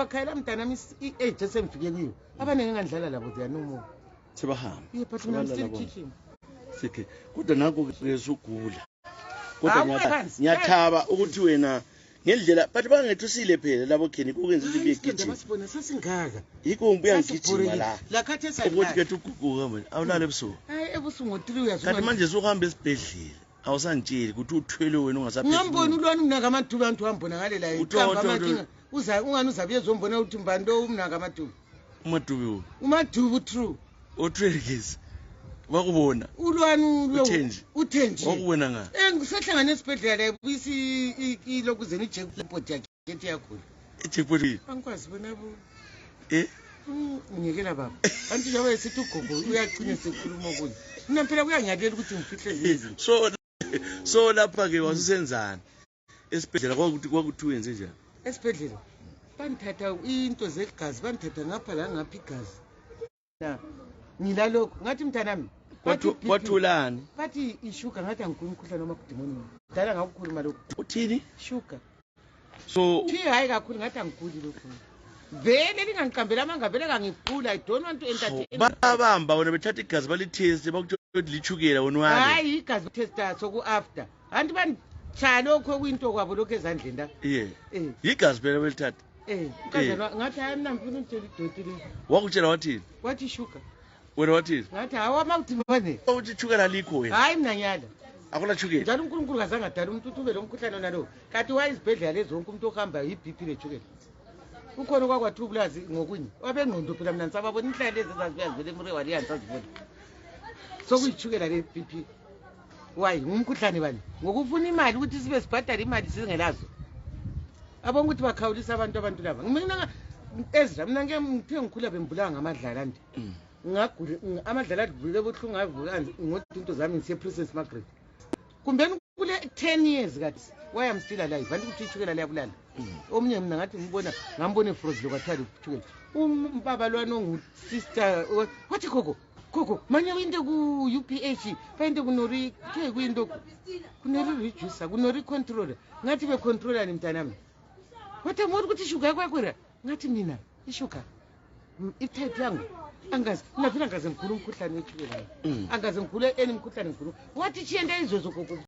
Ngoba khayela mntanami, i-age esengifike kuyo, abaningi engandidlala labo, they are no more. Sebahamba. Yeah, but mina I'm still Sebalala bona. kicking. Sikhe kodwa nanku-ke sugula kodwa. Hawu, phansi. Ngiyathaba ukuthi wena ngendlela, but bangethusile phela labo kheni kukwenza ukuthi Hayi, isilonda ubuyegijima. Basibona sasingaka. Yikho ngibuya ngigijima la. Lakhathesi ukuthi kethi uguguka manje awulala ebusuku. Hayi, ebusuku ngo-3 uyazwa. Kanti manje suhamba esibhedlela, awusangitsheli ukuthi uthwele wena. Ngambona Ungasaphefumuli. Ulwani umnaka amadube antu wambona ngale la. Uthiwa- Uza ungani uzabuye ezombona ukuthi mbani lo umnaka amadube. Umadubi wo? Umadubu, true. Othwelekezi wakubona? Ulwani Uthenji. Uthenji. Wakubona nga? Ngisehlangane esibhedlela la, ebuyisa ilokuzeni ijackpot yakhe ethi yakhula. Ijackpot? Angikwazi bona bo. Eh. Ngiyekela baba, anti njengoba esithi ugogo uyagcina sekhuluma okunye, mina phela kuyangiyalela ukuthi ngifihle ezinye izinto. So lapha-ke wasusenzani esibhedlela? Kwakuthi wenze njani? Esibhedlela bandithatha into zegazi, bandithatha ngapha la ngapha igazi. Na, ngilalokhu ngathi mntanami bathi BP. Kwathulani? Bathi ishuga, ngathi angiguli umkhuhlane wamakudimoni, dala ngakukhuluma lokhu. Uthini? Shuga. So thi hayi kakhulu, ngathi angiguli lokhu, vele lingangiqambeli amanga, vele kangiguli. I don't want to entertain. Babamba wena bethatha igazi balitheste, bakutshela ukuthi lithukela, wena wale? Hayi, igazi testa soku-after anti banditshaya lokhu okuyinto kwabo lokhu ezandleni la. Ye. Eh. Yigazi phela belithatha. Eh, unkazana ngathi hayi, mina ngifuna ungitshela idoti le. Wakutshela wathini? Wathi shuga. Wena wathini? Ngathi hawu, amakudimane. Uthi thukela alikho wena? Hayi, mina ngiyala. Akula thukela. Njalo uNkulunkulu kazange adala umuntu ukuthi ube lo mkhuhlane onalowo. Kanti waye izibhedlela lezi, wonke umuntu ohambayo yi-BP letshukela. Ukhona okwakwathiwa ubulazi ngokunye wabengqondo phela, mina ngisababona inhlala lezi ezazibuya zivele emurewa leya, ngisazibona sokuyitshukela le-BP. Wayi ngumkhuhlane bani ngokufuna imali ukuthi sibe sibhadale imali singelazo. Abonke ukuthi bakhawulisa abantu laba. Mina Ezra, mina ngike ngithe ngikhula bembulawa ngamadlala nje. Ngagula amadlala adlulile buhlungu, ngavuka ngodwa into zami ngisiye Princess Margaret kumbeni kule 10 years kathi why I'm still alive. Anti ukuthi itshukela liyabulala. Omunye mina ngathi ngibona ngambona efrozile, kwathiwa litshukela. Umbaba lwana ongusister wathi, "Gogo, gogo, manye into ku-UPH bayinte kunori kuthiwe kuyinto kunori reducer kunori controller." Ngathi becontrolani mntanami? Wathi amoni ukuthi ishuga yakho yakwira. Ngathi mina ishuga itype yangu angazi mina phela, angaze ngikhule umkhuhlane wetshukela. Angaze ngikhule eni mkhuhlane ngikhulu. Wathi chiyenda izvozvo gogo.